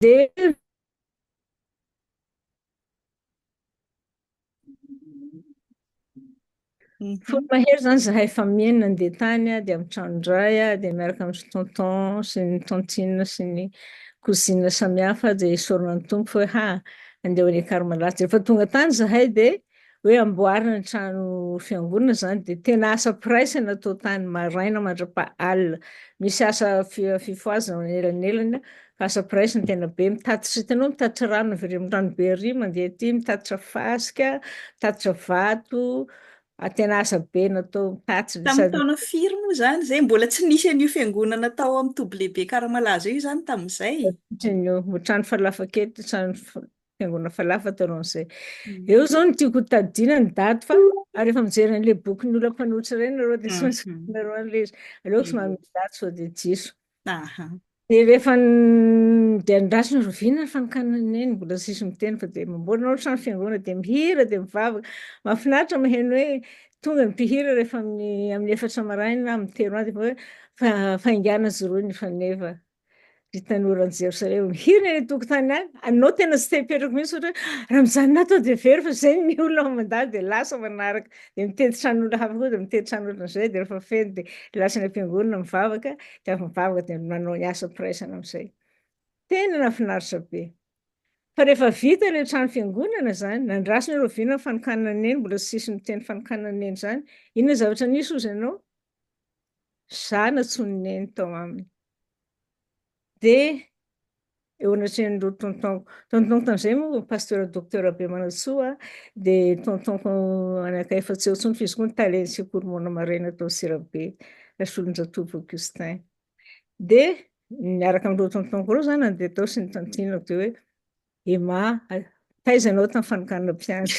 Dia Fony mahery zany zahay famille nandeha tany dia amin'ny tranon-dray dia miaraka amin'ny tonton sy ny tontine sy ny cousine samihafa dia isaorana ny Tompo hoe ha andeha ho any Ankarimalaza. Rehefa tonga tany zahay dia hoe amboarina ny trano fiangonana zany dia tena asa piraisana atao tany maraina mandrapaha alina. Misy asa fifohazana anelanelany fa asa piraisana tena be mitatitra hitanao mitatitra rano avy ery amin'ny ranobe ery mandeha aty mitatitra fasika, mitatitra vato, tena asa be natao mitatitra Tamin'ny sady taona firy moa izany izay? Mbola tsy nisy an'io fiangonana tao amin'ny toby lehibe Karamalaza io izany tamin'izay? Trano falafa kely, trano fiangonana falafa talohan'izay. Eo izao no tiako hotadidiana ny daty fa ary rehefa mijery an'ilay bokin'ny olona mpanolotra ireny nareo dia tsy maintsy nareo an'ilay izy. Aleoko tsy manome daty sao dia diso. Dia rehefa dia andrasana rahoviana ny fanokanana neny mbola tsisy miteny fa dia mamboatra anao trano fiangonana dia mihira dia mivavaka. Mahafinaritra maheno hoe tonga ny mpihira rehefa amin'ny amin'ny 4 maraina amin'ny 3 andro dia efa hoe faingàna zoroy ny faneva. Ry tanoran'i Jerosalema, mihirina eny an-tokotany any, anao tena tsy te hipetraka mihitsy satria raha mijanona ato dia very fa izay ny olona mandalo dia lasa manaraka, dia mitety tranon'olona hafa koa dia mitety tranon'olona amin'izay dia rehefa feno dia lasa any am-piangonana mivavaka, dia avy mivavaka dia manao ny asa firaisana amin'izay. Tena nahafinaritra be. Fa rehefa vita ilay trano fiangonana izany, nandrasana ireo vina ny fanokanana neny, mbola tsy nisy niteny fanokanana neny izany, inona ny zavatra nisy hozy ianao? Za nantsoin'i Neny tao aminy. Dia eo anatrehan'ireo tonton-ko. Tonton-ko tamin'izay moa pasteur docteur Rabemanantsoa, dia tonton-ko anankiray efa tsy eo intsony fa izy koa ny talen'ny sekoly Mona Maraina tao Antsirabe, Rasolonjatovo Augustin. Dia niaraka amin'ireo tonton-ko ireo za nandeha tao sy ny tantinako dia hoe Emma, taiza ianao tamin'ny fanokanana mpiandry?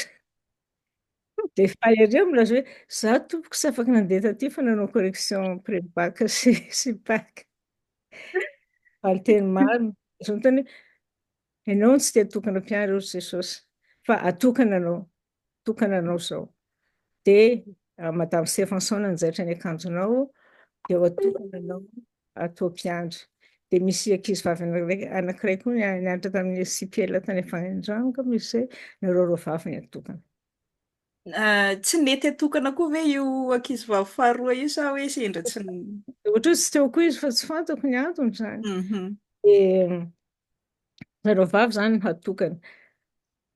Dia faly ery aho milaza hoe za tompoko tsy afaka nandeha taty fa nanao correction pré-bac sy sy bac. Valinteny marina. Izy miteny hoe ianao no tsy te hatokana mpiandry hoy Jesosy fa atokana anao, atokana anao izao. Dia Madame Stephenson nanjaitra ny akanjonao dia ho atokana anao atao mpiandry. Dia misy ankizivavy anankiray koa nianatra tamin'ny SIPL tany Avandrano angamba izy izay, nareo roa vavy ny atokana. Tsy nety atokana koa ve io ankizivavy faharoa io sa hoe sendra tsy. Ohatra hoe tsy teo koa izy fa tsy fantako ny antony izany. Dia nareo vavy izany no hatokana.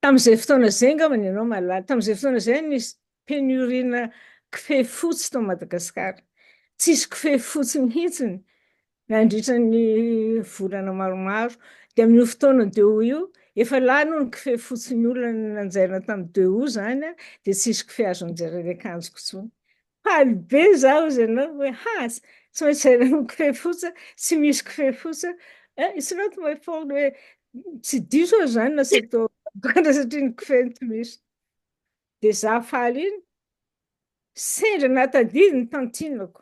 Tamin'izay fotoana izay angambany ianao mahalala, tamin'izay fotoana izay nisy pénurie-na kofehy fotsy tao Madagasikara. Tsisy kofehy fotsy mihitsy nandritra ny volana maromaro. Dia amin'io fotoana deux août io, efa lany hono ny kofehy fotsy ny olona nanjairina tamin'ny deux août izany, dia tsisy kofehy azo anjairana akanjoko intsony. Faly be za hozy ianao hoe ha tsy maintsy zairana amin'ny kofehy fotsy, tsy misy kofehy fotsy. Eh, it's not my fault hoe tsy diso aho izany na tsy atao satria ny kofehy no tsy misy. Dia za faly iny, sendra nahatadidy ny tantinako.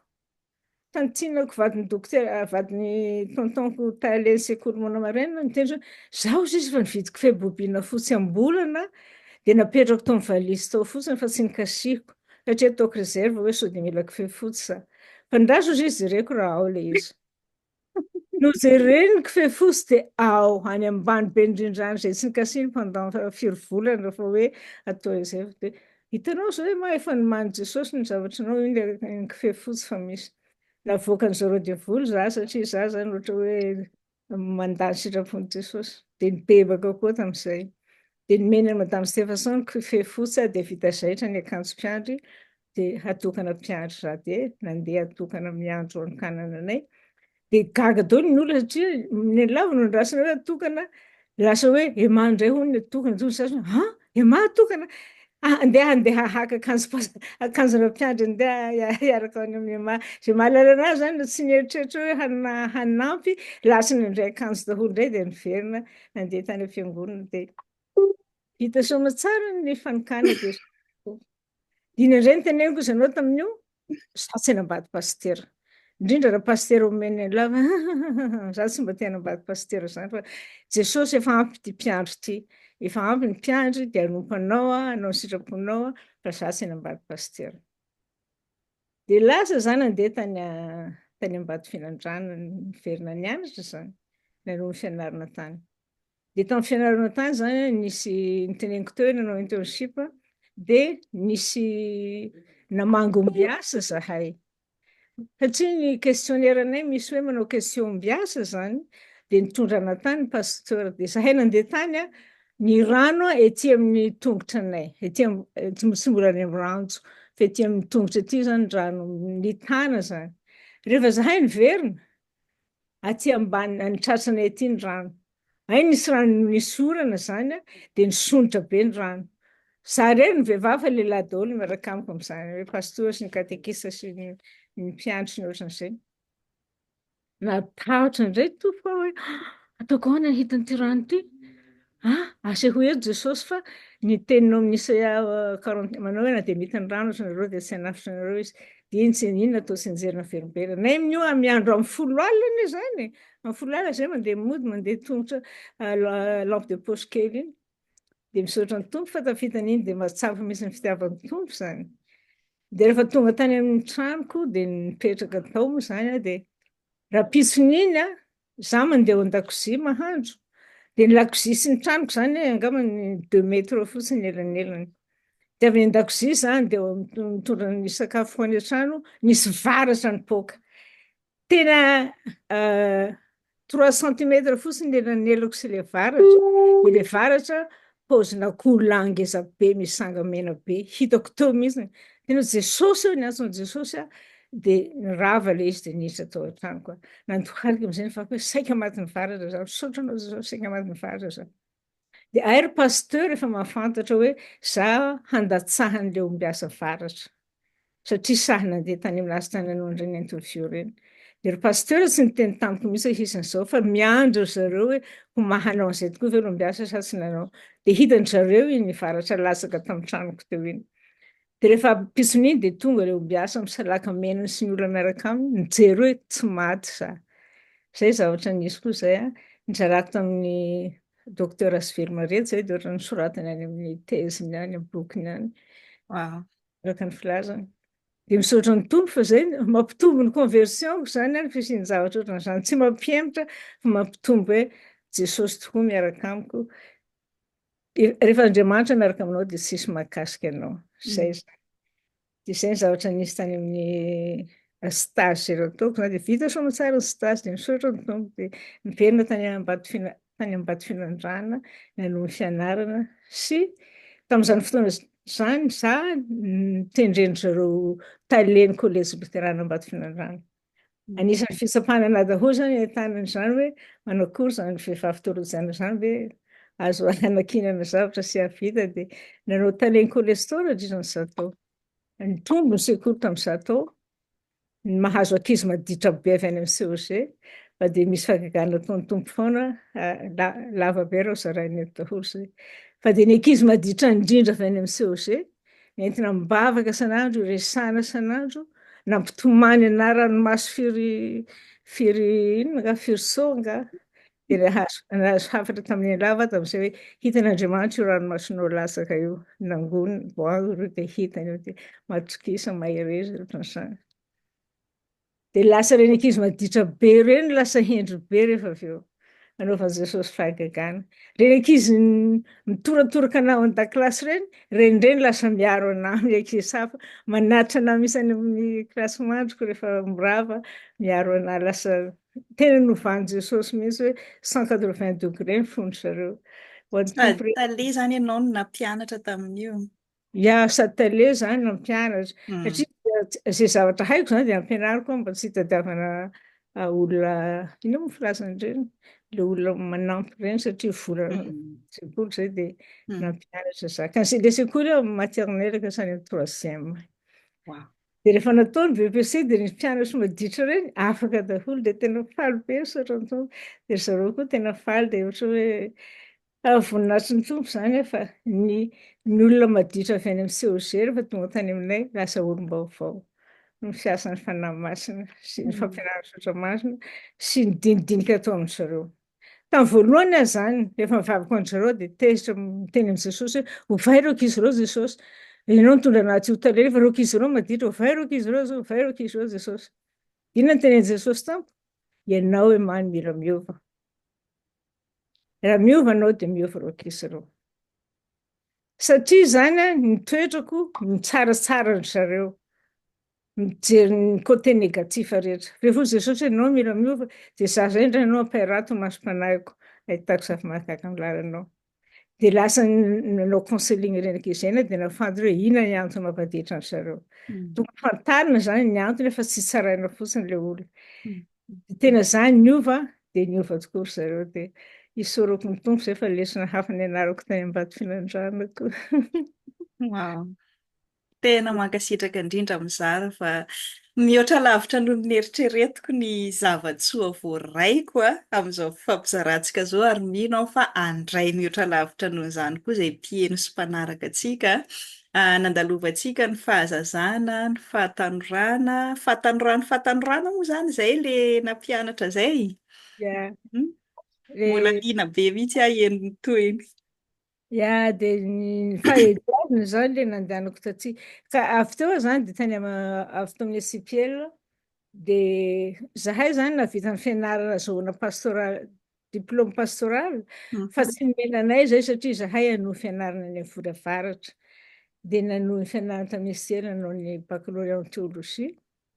Tantinako vadin'ny dokotera, vadin'ny tonton-ko tale sekoly Mona Maraina niteny hoe za hozy izy efa nividy kofehy bobine fotsy am-bolana dia napetrako tao amin'ny valizy tao fotsiny fa tsy nikasihiko satria ataoko réserve hoe sao dia mila kofehy fotsy za. Fa ndraso hozy izy jereko raha ao ilay izy. Nojereny ny kofehy fotsy dia ao, any ambany be indrindra any izay tsy nikasihiny pendant firy volana fa hoe atao réserve dia hitanao izao hoe ma efa nomanin'i Jesosy ny zavatranao iny ilay ny kofehy fotsy fa misy. Navoakan'ny zareo devoly za satria za zany ohatra hoe mandà ny sitrapon'i Jesosy. Dia nibebaka koa tamin'izay. Dia nomeny an'i Madame Stephenson ny kofehy fotsy dia vita zaitra ny akanjo mpiandry dia hatokana mpiandry za dia nandeha hatokana amin'ny andro hanokanana anay. Dia gaga daholo ny olona satria ny lava no andrasana hoe hatokana, lasa hoe Emma indray hono ny hatokana, dia hoy ny sasany hoe han! Emma hatokana? Andeha handeha haka akanjo akanjona mpiandry andeha hiaraka any amin'i Emma. Izay mahalala anazy izany no tsy nieritreritra hoe hanampy, lasa nandray akanjo daholo indray dia niverina nandeha tany am-piangonana dia vita soamatsara ny fanokana dia Iny indray no teneniko izy anao tamin'io, za tsy hanambady pasitera. Indrindra raha pasitera omeny an'i lava, za tsy mba te hanambady pasitera zany fa Jesosy efa ampy ity mpiandry ity. Efa ampy ny mpiandry dia hanompo anao aho, hanao ny sitraponao aho, fa za tsy hanambady pasitera. Dia lasa za nandeha tany tany Ambatofinandrahana niverina nianatra izany, nanohy ny fianarana tany. Dia tamin'ny fianarana tany izany nisy niteneniko teo hoe nanao internship dia nisy namangy ombiasa zahay. Satria ny questionnaire anay misy hoe manao question ombiasa izany dia nitondra anah tany ny pasteur dia zahay nandeha tany an, ny rano ety amin'ny tongotra anay, ety tsy mbola any amin'ny ranjo fa ety amin'ny tongotra ety izany ny rano nitana izany. Rehefa zahay niverina Aty ambany any tratranay aty ny rano. Hay nisy rano nisy orana zany dia nisondrotra be ny rano. Za irery no vehivavy fa lehilahy daholo no miaraka amiko amin'izany, hoe pastora sy ny katekista sy ny mpiandry sy ny ohatran'izay. Natahotra indray tompoko aho hoe ataoko ahoana ny hahita an'ity rano ity? Ah, asehoy eto Jesosy fa ny teninao amin'ny Isaia 40 manao hoe na dia mita ny rano aza nareo dia tsy hanafotra anareo izy. Dia iny tsy inona atao tsy nijery niverimberina. Nay amin'io amin'ny andro amin'ny 10 alina anie izany e. Amin'ny 10 alina izay mandeha mody, mandeha tongotra lampe de poche kely iny. Dia misaotra ny Tompo fa tafita an'iny dia mahatsapa mihitsy ny fitiavan'ny Tompo izany. Dia rehefa tonga tany amin'ny tranoko dia nipetraka tao moa izany aho dia rahampitson'iny aho Za mandeha ao an-dakozia mahandro, dia ny lakozia sy ny tranoko zany angamba ny deux mètres fotsiny ny elanelany. Dia avy any an-dakozia za andeha ao mitondra ny sakafo ho any an-trano, nisy varatra nipoaka. Tena trois centimètres fotsiny ny elanelako sy ilay varatra, dia ilay varatra paozina akoholahy ngeza be misy sanga mena be, hitako teo mihitsy. Tena Jesosy eo, niantso an'i Jesosy aho, dia nirava ilay izy dia niditra tao an-tranoko aho. Nandohalika amin'izay ny fako hoe saika matin'ny varatra zaho, misaotra anao Jesosy, saika matin'ny varatra zaho. Dia hay ry pasteur efa mahafantatra hoe za handatsahan'ilay ombiasa varatra. Satria sahy nandeha tany amin'ny lasa tany nanao an'ireny interview ireny. Dia ry pasteur tsy niteny tamiko mihitsy hoe hisy an'izao fa miandry ry zareo hoe ho mahanao an'izay tokoa ve ry ombiasa sa tsy nanao. Dia hitan-dry zareo iny varatra latsaka tamin'ny tranoko teo iny. Dia rehefa ampitsony iny dia tonga ilay ombiasa misalaka menany sy ny olona miaraka aminy nijery hoe tsy maty za. Izay zavatra nisy koa izay an. Nizarako tamin'ny Docteur Asivelo Maria izay dia ohatran'ny nosoratany any amin'ny thèse-ny any, amin'ny bokiny any. Wow. Araka ny filazany. Dia misaotra ny Tompo fa izay mampitombo ny conversion-ko izany an, ny fisian'ny zavatra ohatran'izany. Tsy mampihemotra fa mampitombo hoe Jesosy tokoa miaraka amiko. Rehefa Andriamanitra miaraka aminao dia tsisy mahakasika anao. Izay izany. Dia izay ny zavatra nisy tany amin'ny stage izay nataoko izany. Dia vita soamantsara ny stage dia misaotra ny Tompo dia niverina tany Ambatofina tany Ambatofinandrahana nanohy ny fianarana sy tamin'izany fotoana izany za notendren-dry zareo talen'ny kolejy loterana Ambatofinandrahana. Anisan'ny fitsapana anah daholo izany ahitana an'izany hoe manao akory izany vehivavy teolojiana izany ve azo anankinana zavatra sy hahavita dia nanao talen'ny kolejy tao nandritra ny zato taona. Nitombo ny sekoly tamin'ny zato taona, ny mahazo ankizy maditra be avy any amin'ny COG fa dia misy fahagagana ataon'ny Tompo foana, lava be raha ho zaraina eto daholo izay. Fa dia ny ankizy maditra indrindra avy any amin'ny COG Nentina am-bavaka isan'andro, resahana isan'andro, nampitomany anah ranomaso firy firy inona angaha, firy seau angaha, dia nahazo nahazo hafatra tamin'ny lava aho tamin'izay hoe hitan'Andriamanitra io ranomasonao latsaka io, nangoniny, voanjo ireo dia hitany io, dia matokisa, mahereza, ohatran'izany. Dia lasa ireny ankizy maditra be ireny lasa hendry be rehefa avy eo. Anaovan'i Jesosy fahagagana. Ireny ankizy mitoratoraka anah ao an-dakilasy ireny, ireny indray no lasa miaro anah amin'ny ankizy hafa, manatitra anah mihitsy any amin'ny kilasy mandriko rehefa mirava, miaro anah lasa tena novan'i Jesosy mihitsy hoe 180 degré ny fon-dry zareo. Ho an'ny Tompo re. Tale izany ianao no nampianatra tamin'io. Ya, sady tale zany no mpianatra. Satria izay zavatra haiko zany dia ampianariko mba tsy hitadiavana olona, inona moa filazana ireny? Ilay olona manampy ireny satria vola sekoly izay dia nampianatra za. Ka ilay sekoly eo maternelle ka hatrany amin'ny troisième. Wow. Dia rehefa natao ny BEPC dia ny mpianatra maditra ireny afaka daholo dia tena faly be misaotra ny Tompo. Dia ry zareo koa tena faly dia ohatra hoe Voninahitry ny Tompo izany fa ny ny olona maditra avy any amin'ny COG rehefa tonga tany aminay lasa olom-baovao noho ny fiasan'ny Fanahy Masina sy ny fampianarana Soratra Masina sy ny dinidinika atao amin-dry zareo. Tamin'ny voalohany aho izany rehefa mivavaka ho an-dry zareo dia tezitra miteny amin'i Jesosy hoe ovay ireo ankizy ireo Jesosy, ianao nitondra anah tsy ho tale fa ireo ankizy ireo maditra, ovay ireo ankizy ireo, ovay ireo ankizy ireo Jesosy. Inona no tenenin'i Jesosy tamiko? Ianao Emma no mila miova. Raha miova anao dia miova ireo ankizy ireo. Satria izany ny toetrako mitsaratsara an-dry zareo, mijery ny côté négatif rehetra. Rehefa hoy Jesosy hoe ianao mila miova, dia izaho izay indray no ampiharato ny masom-panahiko, ahitako zava-mahagaga amin'ny lalanao. Dia lasa nanao counseling ireny ankizy ireny dia nahafantatra hoe inona ny antony mampandehitra an-dry zareo. Tokony fantarina izany ny antony fa tsy tsaraina fotsiny ilay olona. Dia tena za niova dia niova tokoa ry zareo dia isaorako ny Tompo izay fa lesona hafa nianarako tany Ambatofinandrahana koa. Wow. Tena mankasitraka indrindra mizara fa mihoatra lavitra noho ny neritreretiko ny zava-tsoa voaraiko amin'izao fifampizarantsika izao ary mino aho fa handray mihoatra lavitra noho izany koa izay mpiheno sy mpanaraka antsika. Nandalovantsika ny fahazazana, ny fahatanorana, fahatanoran'ny fahatanorana moa izany izay ilay nampianatra izay? Mbola liana be mihitsy aho heno ny tohiny. Ya, dia ny fahediavina izany ilay nandehanako taty. Ka avy teo aho izany dia tany avy tao amin'ny SIPL, dia izahay izany nahavita ny fianarana azahoana pastoral, diplôme pastoral, fa tsy nomena anay izay satria izahay hanohy fianarana any Avory Avaratra. Dia nanohy ny fianarana tamin'ny SIPL nanao ny baccalauréat en théologie.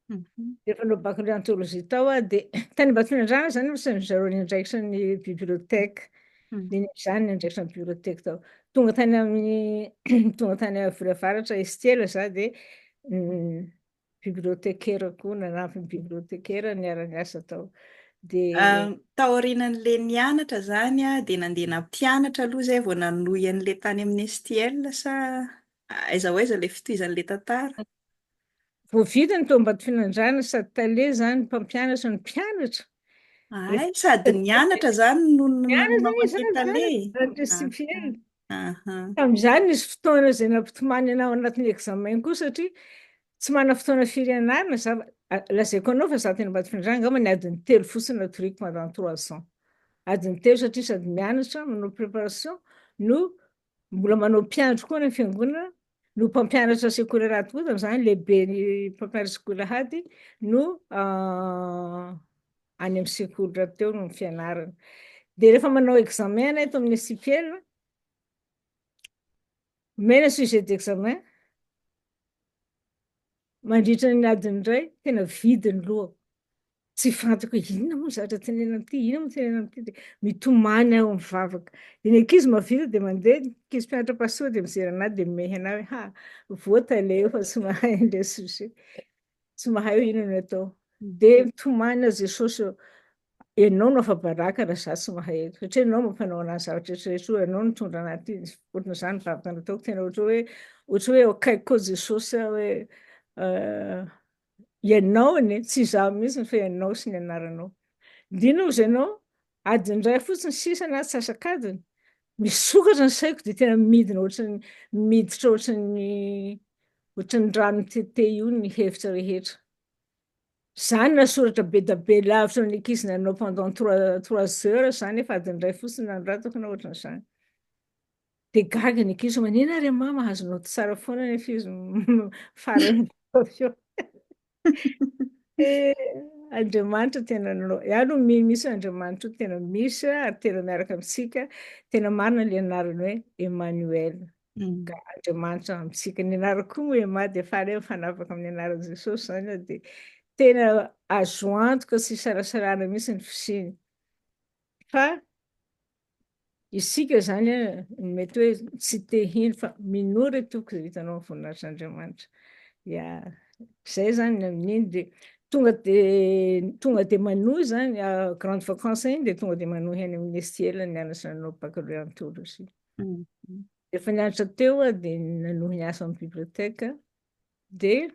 Rehefa nanao baccalauréat en théologie tao aho dia tany Ambatonandrana izany no nisy zareo niandraikitra ny bibliothèque. Dia izany niandraikitra ny bibliothèque tao. Tonga tany amin'ny tonga tany Avory Avaratra Estiela za dia bibliothécaire koa nanampy ny bibliothécaire niara-niasa tao. Dia Taorianan'ilay nianatra izany dia nandeha nampianatra aloha izay vao nanohy an'ilay tany amin'ny STL sa aiza ho aiza ilay fitohizan'ilay tantara? Vao vita ny tao Ambatofinandrahana sady tale zany mpampianatra no mpianatra. Ay, sady nianatra zany no Nianatra nanao izy an'ilay tale. zany CPL. Tamin'izany nisy fotoana izay nampitomany anah ao anatin'ny examen koa satria tsy manana fotoana firy ianarana za, lazaiko anao fa za teny Ambatofinandrahana angamba ny adiny telo fotsiny natoriako pendant 3 ans. Adiny telo satria sady mianatra manao préparation no mbola manao mpiandry koa any amin'ny fiangonana no mpampianatra sekoly alahady koa tamin'izany, lehiben'ny mpampianatra sekoly alahady no any amin'ny sekoly rahateo no fianarana. Dia rehefa manao examen anay eto amin'ny SIPL, omena sujet d'examen, mandritra ny adiny iray, tena vide ny lohako. Tsy fantako hoe inona moa ny zavatra tenenina amin'ity, inona moa tenenina amin'ity, dia mitomany aho mivavaka. Dia ny ankizy mahavita dia mandeha, ny ankizy mpianatra pastora dia mijery an'ahy dia mimehy an'ahy hoe ha, voa tale eo fa tsy mahay an'ilay sujet, tsy mahay hoe inona no atao. Dia mitomany aho, Jesosy ô, ianao no afa-baraka raha izaho tsy mahay eto, satria ianao mampanao an'ahy zavatra rehetra rehetra io, ianao no nitondra an'ahy aty, ohatran'izany ny vavaka nataoko, tena ohatra hoe, ohatra hoe eo akaikiko eo Jesosy aho hoe Ianao anie, tsy izaho mihitsy fa ianao sy ny anaranao. Dino ozy ianao, adiny iray fotsiny sisa na atsasak'adiny, misokatra ny saiko dia tena midina ohatran'ny miditra ohatran'ny ohatran'ny rano mitete io ny hevitra rehetra. Zany nasoratra be da be lavitra ny ankizy nanao pendant 3 heures zany efa adiny iray fotsiny nanoratako na ohatran'izany. Dia gaga ny ankizy, manina ary mama mahazo naoty tsara foana nefa izy farany avy eo. Eh, Andriamanitra tena nanao, iaho aloha mino mihitsy hoe Andriamanitra io tena misy ary tena miaraka amintsika, tena marina ilay anarany hoe Emmanuel, ka Andriamanitra amintsika. Ny anarako koa moa Emma dia faly aho mifanavaka amin'ny anaran'i Jesosy izany aho dia tena azo antoka tsy isarasalana mihitsy ny fisiany. Fa Isika izany mety hoe tsy te hino fa minoa re tompoko izay hitanao ny voninahitr'Andriamanitra. Ya, izay izany ny amin'iny dia tonga dia tonga dia manohy izany grande vacances iny dia tonga dia manohy any amin'ny STL nianatra nanao baccalauréat en théologie. Rehefa nianatra teo aho dia nanohy ny asa amin'ny bibliothèque dia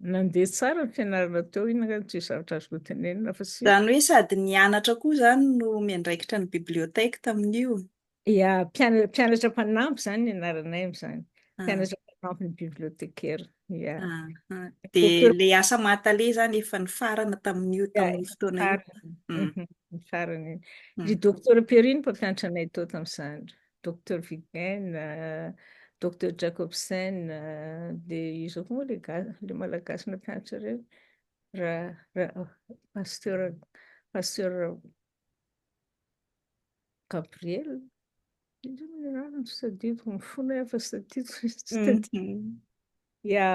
Nandeha tsara ny fianarana teo, inona angamba no tsy zavatra azoko tenenina fa tsy. Izany hoe sady nianatra koa izany no miandraikitra ny bibliothèque tamin'io? Ya, mpianatra mpanampy izany ny anaranay amin'izany. Mpianatra mpanampy ny bibliothécaire. Ya. Dia ilay asa maha-tale izany efa nifarana tamin'io tamin'io fotoana io? Nifarana iny. Ry Docteur Perry no mpampianatra anay tao tamin'izany. Docteur Vigen, Docteur Jacobsen, dia iza koa moa ilay gasy, ilay malagasy nampianatra ireny? Ra, ra, Pasteur, Pasteur. Gabriel, inona moa ny anarany tsy tadidiko, mifona aho fa tsy tadidiko, tsy tadidiko. Ya,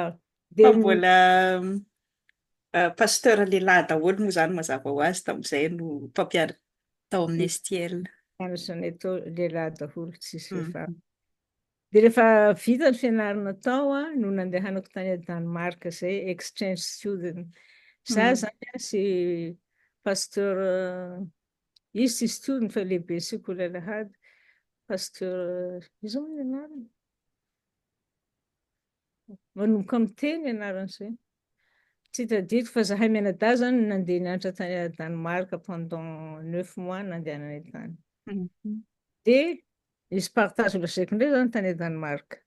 Fa dia mbola pasteur lehilahy daholo moa izany mazava ho azy tamin'izay no mpampianatra tao amin'ny STL. Mpianatra anay tao lehilahy daholo, tsisy vehivavy. Dia rehefa vita ny fianarana tao no nandehanako tany Danemark izay, exchange student. Za zany sy pasteur, izy tsy student fa lehibe sekoly alahady, pasteur, iza moa ny anarany? Manomboka amin'ny T ny anaran'izay. Tsy tadidiko fa zahay mianadahy zany nandeha nianatra tany Danemark pendant 9 mois nandehananay tany. Dia nisy partage lazaiko indray zany tany Danemark.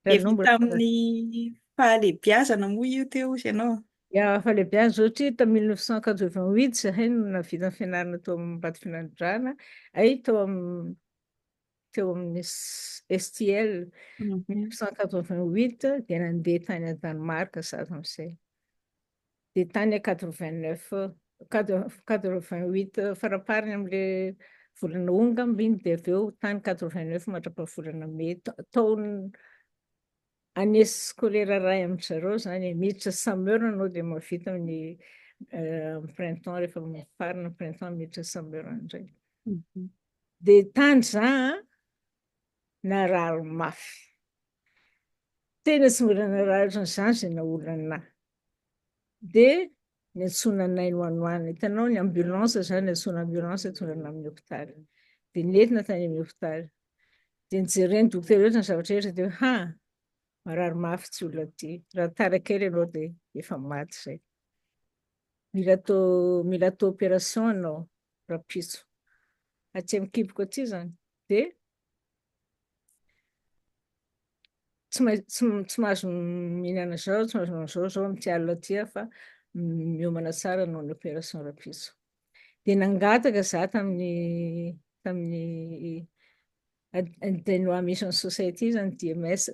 Efa tamin'ny fahalehibiazana moa io teo hozy ianao? Ya, fahalehibiazana satria tamin'ny 1988 zahay no nahavita ny fianarana tao Ambatofinandrahana, ay tao amin'ny teo amin'ny STL 1988 dia nandeha tany Danemark za tamin'izay. Dia tany 89, 88 faraparany amin'ilay volana août angamba iny dia avy eo tany 89 mandra-pahavolana mey, taona année scolaire iray amin-dry zareo izany e, miditra summer ianao dia mahavita amin'ny printemps, rehefa mifarana ny printemps miditra summer indray. Dia tany za narary mafy. Tena tsy mbola narary ohatran'izany izay naolana anahy. Dia niantsoana nine one one, hitanao ny ambulance zany, niantsoana ambulance hitondrana amin'ny hopitaly. Dia nentina tany amin'ny hopitaly. Dia nijeren'ny dokotera rehetra ny zavatra rehetra dia hoe ha, marary mafy tsy olona ity. Raha tara kely ianao dia efa maty izay. Mila atao, mila atao opération ianao rahampitso. Aty amin'ny kiboko aty izany. Dia tsy maintsy, tsy, tsy mahazo mihinana izao, tsy mahazo manao izao izao amin'ity alina ity aho fa miomana tsara hanao ny opération rahampitso. Dia nangataka izaho tamin'ny, tamin'ny Danois Mission Society izany, DMS,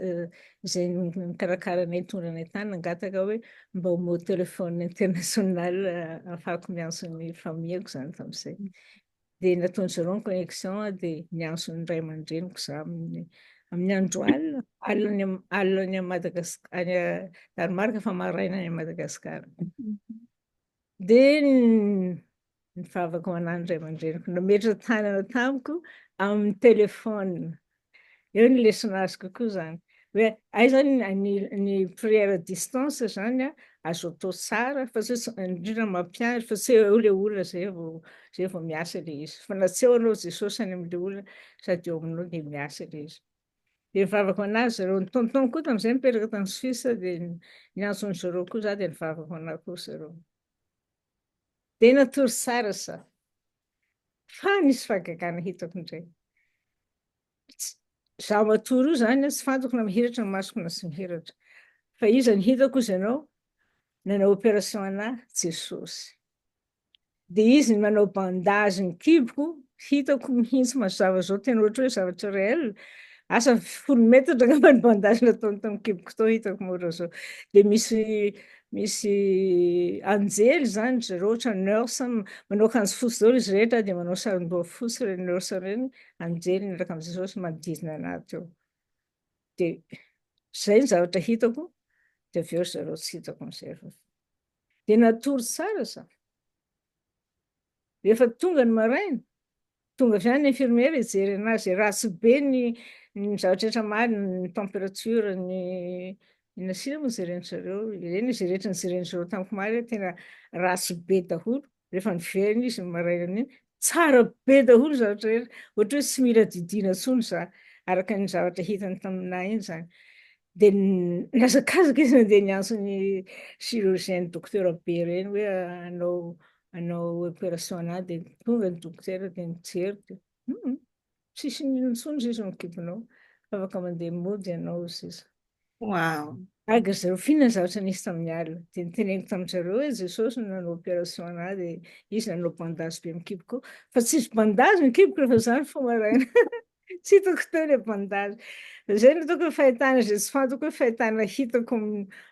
izay nikarakara anay nitondra anay tany, nangataka hoe mba omeo téléphone international ahafahako miantso ny famille-ko izany tamin'izay. Dia nataon-dry zareo ny connexion dia niantso ny ray aman-dreniko za amin'ny amin'ny andro alina, alina any alina any Madagascar, any Danemark fa maraina any Madagasikara. Dia nivavaka ho anah ny ray aman-dreniko, nametra tanana tamiko amin'ny téléphone. Eo ny lesona azoko koa izany. Hoe aiza ny ny prière à distance izany azo atao tsara fa tsy hoe indrindra mampiandry fa tsy hoe eo ilay olona izay vao izay vao miasa ilay izy. Fa na tsy eo anao Jesosy any amin'ilay olona sady eo aminao dia miasa ilay izy. Dia nivavaka ho an'azy zareo. Ny tonton koa tamin'izay nipetraka tany Suisse dia niantso an-dry zareo koa za dia nivavaka ho an'ahy koa zareo. Dia natory tsara za. Fa nisy fahagagana hitako indray. Za matory io zany tsy fantako na mihiratra ny masoko na tsy mihiratra. Fa iza no hitako ozy ianao? Nanao opération an'ahy Jesosy. Dia izy manao bandage ny kiboko, hitako mihitsy mazava zao tena ohatra hoe zavatra réel. Asa 10 metatra angamba ny bandage nataony tamin'ny kiboko tao hitako moa ohatran'izao. Dia misy misy anjely zany ry zareo ohatra nurse manao akanjo fotsy daholo izy rehetra dia manao saron-doha fotsy ireny nurse ireny, anjely miaraka amin'i Jesosy manodidina anah teo. Dia izay ny zavatra hitako, dia avy eo ry zareo tsy hitako amin'izay rehefa. Dia natory tsara za. Rehefa tonga ny maraina, tonga avy any ny infirmière hijery anazy, ratsy be ny ny zavatra rehetra omaly, ny température, ny inona sisa moa jeren-dry zareo, ireny izy rehetra nijeren-dry zareo tamiko omaly hoe tena ratsy be daholo. Rehefa niverina izy ny marainan'iny, tsara be daholo ny zavatra rehetra, ohatra hoe tsy mila didiana intsony za, araka ny zavatra hitany taminah iny izany. Dia nihazakazaka izy nandeha niantso ny chirurgien ny dokotera be ireny hoe hanao hanao opération anah dia tonga ny dokotera dia nijery dia hum tsisy n'inona intsony sisa ny kibonao afaka mandeha mody ianao sisa. Wow. Gaga ry zareo f'inona ny zavatra nisy tamin'ny alina. Dia noteneniko tamin-dry zareo hoe Jesosy no nanao opération anah dia izy nanao bandage be amin'ny kiboko fa tsisy bandage ny kiboko rehefa za nifoha maraina. Tsy hitako teo ilay bandage. Izay no ataoko hoe fahitana izay tsy fantako hoe fahitana hitako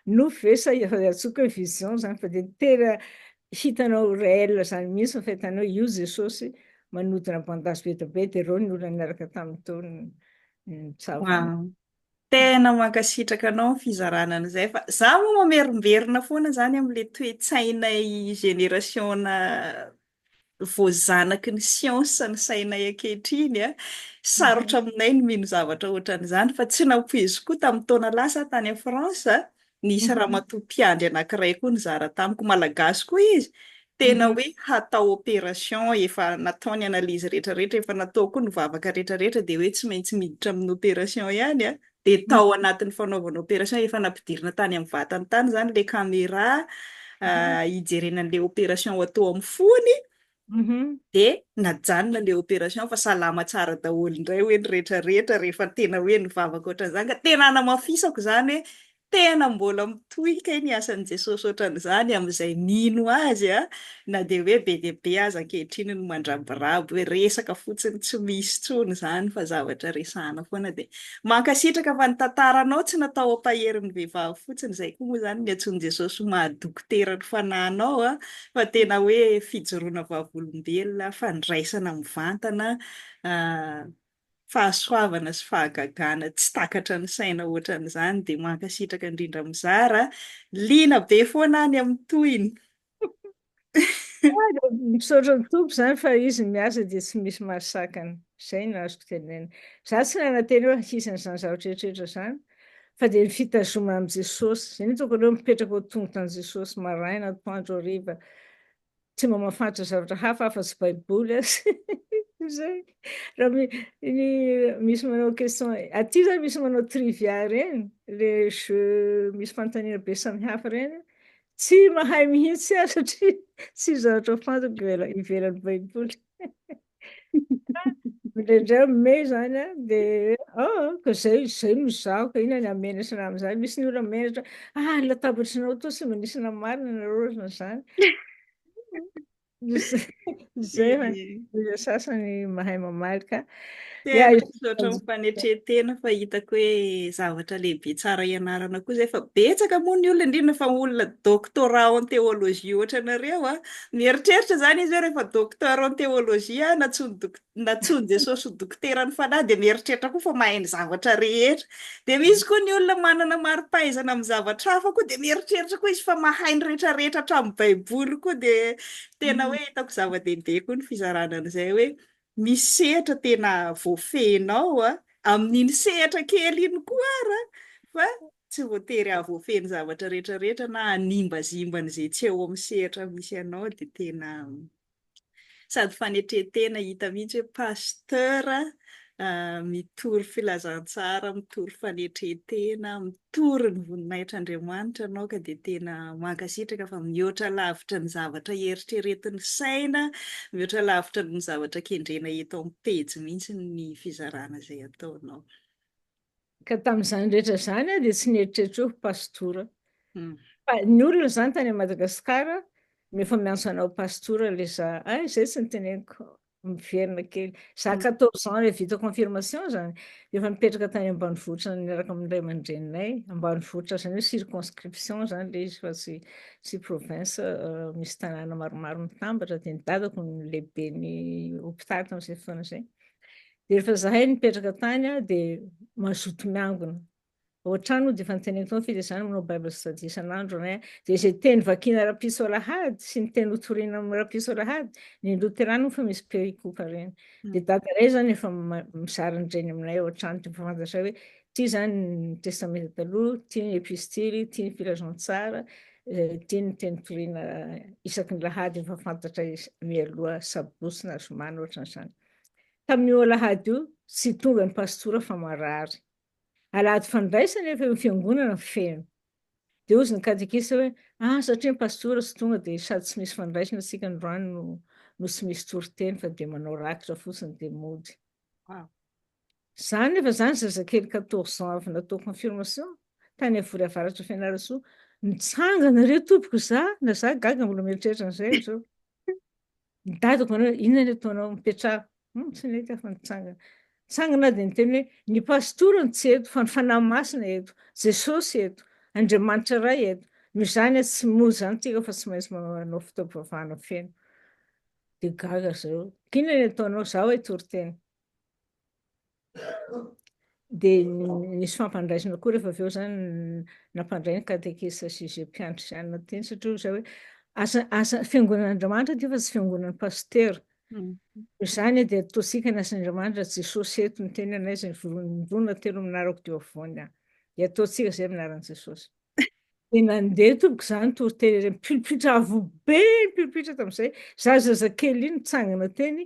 nofy ve sa efa antsoiko hoe vision izany fa dia tena hitanao réel izany mihitsy ny fahitanao io Jesosy manodina bandage be dia be dia ireo ny olona niaraka taminy teo nitsabo. Wow. Tena mankasitraka anao ny fizarana an'izay fa za moa mamerimberina foana izany amin'ilay toe-tsainay génération-na voazanaky ny siansa ny sainay ankehitriny a. Sarotra aminay ny mino zavatra ohatran'izany fa tsy nampoiziko koa tamin'ny taona lasa aho tany France a, nisy ramatoa mpiandry anankiray koa nizara tamiko, malagasy koa izy, tena hoe hatao opération, efa natao ny analyse rehetrarehetra, efa natao koa ny vavaka rehetrarehetra dia hoe tsy maintsy miditra amin'ny opération ihany a, dia tao anatin'ny fanaovana opération efa nampidirina tany amin'ny vatany tany izany ilay caméra hijerena an'ilay opération ho atao amin'ny fony, dia najanona ilay opération fa salama tsara daholo indray hoe ny rehetrarehetra rehefa tena hoe nivavaka ohatran'izany ka tena hanamafisako izany hoe Tena mbola mitohy kay ny asan'i Jesosy ohatran'izany amin'izay mino Azy a! Na dia hoe be dia be aza ankehitriny ny mandrabiraby hoe resaka fotsiny tsy misy intsony izany fa zavatra resahana foana dia mankasitraka fa ny tantaranao tsy natao hampahery ny vehivavy fotsiny izay koa moa izany ny antsoin'i Jesosy ho maha dokotera ny fanahinao a! fa tena hoe fijoroana vavolombelona, fandraisana mivantana fahasoavana sy fahagagana tsy takatra ny saina ohatran'izany dia mankasitraka indrindra mizara, liana be foana any amin'ny tohiny. Misaotra ny Tompo izany fa izy miasa dia tsy misy mahasakana. Izay no azoko tenenina. Za tsy nanantena hoe hisy an'izany zavatra rehetra izany fa dia ny fitazomana amin'i Jesosy. Izay no hitako aloha mipetraka ao tongotra an'i Jesosy maraina, atoandro, hariva. Tsy mba mahafantatra zavatra hafa afa-tsy baiboly aza zay. Raha ny misy manao question, aty zany misy manao trivia reny, le jeu misy fanontaniana be samihafa reny, tsy mahay mihitsy aho satria tsy zavatra fantako ivelan'ny baiboly. Indraindray mimehy zany an, dia ah, ka zay zay no izaho ka inona ny hamenatra anah amin'izany, misy ny olona menatra, ah ny latabatrinao toa tsy mba nisy namarina nareo ohatran'izany. Zay fa ny sasany mahay mamaly ka. Tena misaotra amin'ny fanetren-tena fa hitako hoe zavatra lehibe tsara ianarana koa izay fa betsaka moa ny olona indrindra fa olona doctorat en théologie ohatra anareo a, mieritreritra izany izy hoe rehefa docteur en théologie aho nantsoin'i dok- nantsoin'i Jesosy ho dokoteran'ny fanahy dia mieritreritra koa fa mahay ny zavatra rehetra. Dia misy koa ny olona manana mari-pahaizana amin'ny zavatra hafa koa dia mieritreritra koa izy fa mahay ny rehetrarehetra hatramin'ny baiboly koa dia tena hoe hitako zava-dehibe koa ny fizarana an'izay hoe Misy sehatra tena voafehinao amin'iny sehatra kely iny koa ara fa tsy voatery hahavoafehy ny zavatra rehetra rehetra na hanimbazimba an'izay tsy eo amin'ny sehatra misy anao dia tena sady fanetren-tena hita mihitsy hoe pasteur mitory filazantsara, mitory fanetren-tena, mitory ny voninahitr'Andriamanitra ianao ka dia tena mankasitraka fa mihoatra lavitra ny zavatra eritreretin'ny saina, mihoatra lavitra noho ny zavatra kendrena eto amin'ny pejy mihitsy ny fizarana izay ataonao. Ka tamin'izany rehetra izany aho dia tsy nieritreritra hoe ho pastora. Fa ny olona izany tany Madagasikara no efa miantso anao pastora ilay za. Ay, izay tsy noteneniko. Miverina kely. Za 14 ans rehefa vita confirmation zany, efa nipetraka tany ambanivohitra niaraka amin'ny ray aman-dreninay, ambanivohitra zany hoe circonscription zany le izy fa tsy tsy province misy tanàna maromaro mitambatra, dia ny dadako no lehiben'ny hopitaly tamin'izay fotoana izay. Dia rehefa zahay nipetraka tany dia mazoto miangona. Ao an-trano moa dia efa noteneniko tao fa izany manao bible study isan'andro anay dia izay teny vakiana rahampitso alahady sy ny teny hotorina amin'ny rahampitso alahady, ny loterana moa fa misy perikopa ireny. Dia dada iray izany efa mizara an'ireny aminay ao an-trano dia efa fantatray hoe ity izany ny testamenta taloha, ity ny epistily, ity ny filazantsara, ity ny teny torina isaky ny lahady efa fantatray mialoha sabotsy na zoma na ohatran'izany. Tamin'io alahady io tsy tonga ny pastora fa marary. Alahady fandraisana efa eo fiangonana feno. Dia hozy ny katekista hoe, ah satria ny pastora tsy tonga dia sady tsy misy fandraisana isika androany no no tsy misy toriteny fa dia manao rakitra fotsiny dia mody. Wow. Zany nefa zany zazakely 14 ans avy natao confirmation tany Avory Avaratra Fianarantsoa, nitsangana re tompoko za, na za gaga mbola mieritreritra an'izay amizao. Ny dadako manao hoe inona ny ataonao, mipetraha. Hum, tsy nety aho fa nitsangana. Nitsangana aho dia niteny hoe ny pastora no tsy eto fa ny Fanahy Masina eto, Jesosy eto, Andriamanitra Ray eto. Noho izany aho tsy mody izany tsika fa tsy maintsy manao fotoam-pivavahana feno. Dia gaga ry zareo. K'inona ny ataonao? Zaho hoe toriteny. Dia nisy fampandraisana koa rehefa avy eo izany nampandray ny katekista sy izay mpianatra sy anona teny satria hoy izaho hoe asa asa fiangonan'Andriamanitra ity fa tsy fiangonan'ny pasitera. Noho izany dia ataontsika ny asan'Andriamanitra Jesosy eto miteny anay izay mivondrona telo amin'ny anarako dia eo afovoany aho. Dia ataontsika izay amin'ny anaran'i Jesosy. Dia nandeha tompoko izany toriteny ireny, pilipitra avo be ny pilipitra tamin'izay, za zazakely iny nitsangana teny,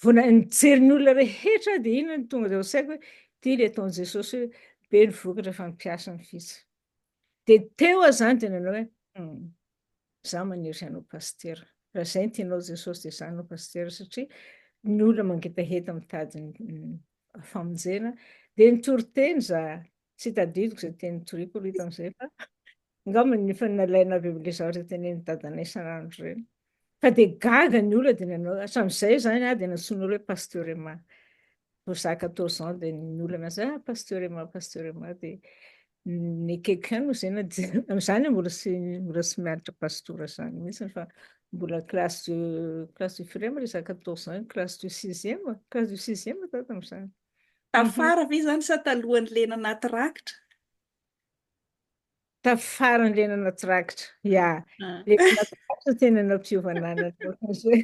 vao nijery ny olona rehetra aho dia inona no tonga tao an-tsaiko hoe ity ilay ataon'i Jesosy hoe be ny vokatra fa ny mpiasa ny vitsy. Dia teo aho izany dia nanao hoe hum, za maniry hanao pasitera. Raha izay no tianao Jesosy dia za hanao pasitera satria ny olona mangetaheta mitady ny famonjena. Dia nitory teny za, Tsy tadidiko izay teny nitoriako aloha tamin'izay fa angamba ny efa nalaina avy amin'ilay zavatra tenenin'i dadanay isan'andro ireny. Fa dia gaga ny olona dia nanao, hatramin'izay izany aho dia nantsoin'olona hoe Pasteur Emma. Vao za 14 ans dia ny olona miantso ah Pasteur Emma, Pasteur Emma dia nekeko ihany moa izay na dia amin'izany aho mbola tsy mbola tsy mianatra pastora izany mihitsy fa mbola classe de classe de firy moa ilay za 14 ans, classe de sixième, classe de sixième za tamin'izany. Tafara ve izany sa talohan'ny lena anaty rakitra? Tafaran'ny lena anaty rakitra, ya. Lena anaty rakitra tena nampiova anana ohatran'izay.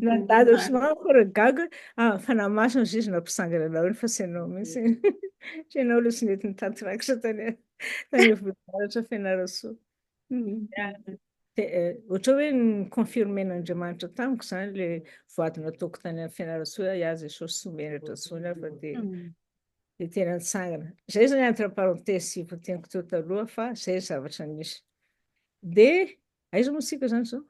Na dada sy mama koa raha gaga, ah, fanahy masina izy izy nampisangana anao iny fa tsy ianao mihitsy. Tsy ianao aloha tsy nety nitaty rakitra tany tany Vohibaratra Fianarantsoa. Ohatra hoe ni-confirmer-n'Andriamanitra tamiko izany ilay voady nataoko tany amin'ny Fianarantsoa hoe ahy Jesosy tsy menatra intsony aho fa dia dia tena nitsangana. Izay izany entre parenthèses sy voateniko teo taloha fa izay ny zavatra nisy. Dia aiza moa isika izany izao?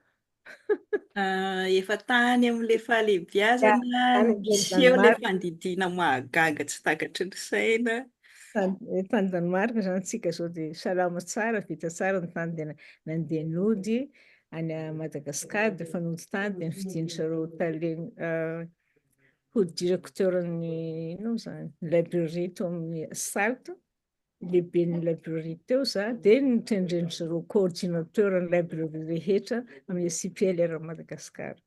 Efa tany amin'ilay fahalehibiazana, niseho ilay fandidiana mahagaga tsy takatry ny saina. Tany Danemark izany tsika izao dia salama tsara, vita tsara ny tany dia nandeha nody any Madagascar dia efa nody tany dia nifidin-dry zareo tale ho directeur-n'ny inona moa izany librairie tao amin'ny Salt. lehiben'ny librairie teo za dia notendren-dry zareo coordinateur ny librairie rehetra amin'ny SIPL eran'i Madagasikara.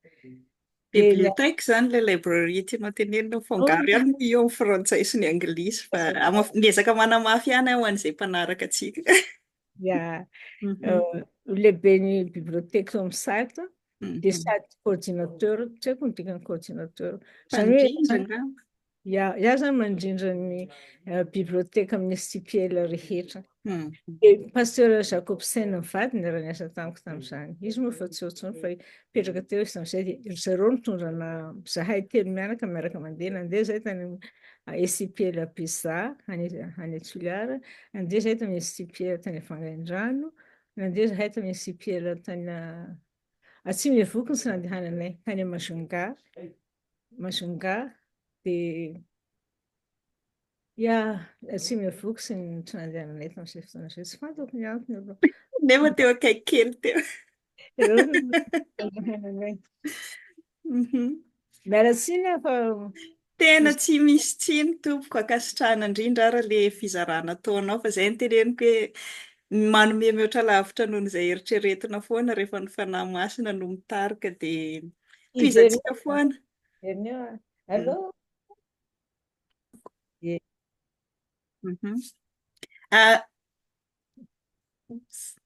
Bibliothèque izany ilay librairie tianao tenenina, mifangaro ihany moa io amin'ny frantsay sy ny anglisy fa miezaka manamafy ihany aho ho an'izay mpanaraka antsika. Ya, lehiben'ny bibliothèque tao amin'ny Salt dia sady coordinateur, tsy haiko ny dikan'ny coordinateur. Izany hoe Mpandrindra angamba. Ya, ya zany mandrindra ny bibliothèque amin'ny STPL rehetra. Dia Pasteur Jacobsen mivady niara-niasa tamiko tamin'izany. Izy moa efa tsy eo intsony fa nipetraka teo izy tamin'izay dia ry zareo nitondra ana zahay telo mianaka miaraka mandeha. Nandeha zahay tany amin'ny STPL Bezaha any any Toliara, nandeha zahay tamin'ny STPL tany Vangaindrano, nandeha zahay tamin'ny STPL tany Atsimo Iavoko no tsy nandehananay, tany Majunga. Majunga dia ya Atsimo Iavoko sy ny tsy nandehananay tamin'izay fotoana izay. Tsy fantako ny antony aloha. Nefa teo akaiky kely teo. Ireo no nandehananay. Miala tsiny aho fa Tena tsy misy tsiny tompoko, ankasitrahana indrindra ary le fizarana ataonao fa izay no teneniko hoe manome mihoatra lavitra noho izay eritreretina foana rehefa ny Fanahy Masina no mitarika dia tohizantsika foana. Allô? Ah, oups.